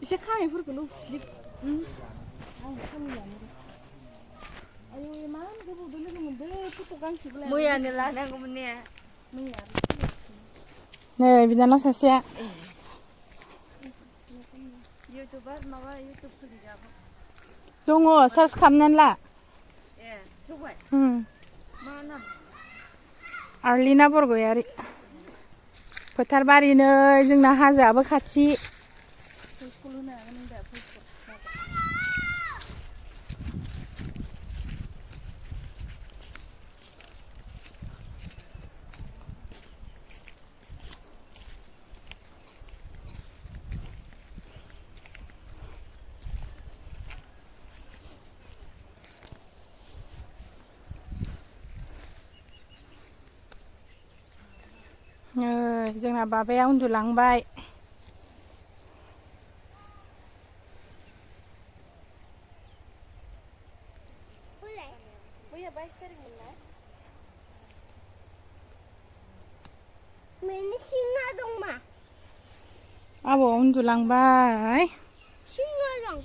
एसे खानायफोरखौल' फुस्लिब आं खामैयानो आयौ इमान गोबावदो लोगो मोनदों फट' गांसेबो लायाखै मैयानो लानांगौमोन ने मैया आरो नै बिनानाव सासेया इउटुबार माबा इउटुब खुलिग्राबो दङ सार्च खालामनानै ला ए थौबाय मा नाम आर्लिना बरगयारि फोथार बारि नै जोंना हाजोआबो खाथि फुल होनो हागोन नों दा फुल जोंना बाबाया उन्दुलांबाय मैया 22 तारिखमोन ना सिंहा दं मा आबौ उन्दुलांबाय सिंहा दं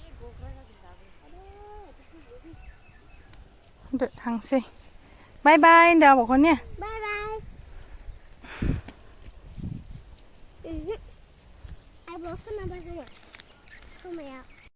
थांसै बाय बाय होनदो आबौखौ ने बाय बाय आबौ खोनाबाय जोङो खोमाया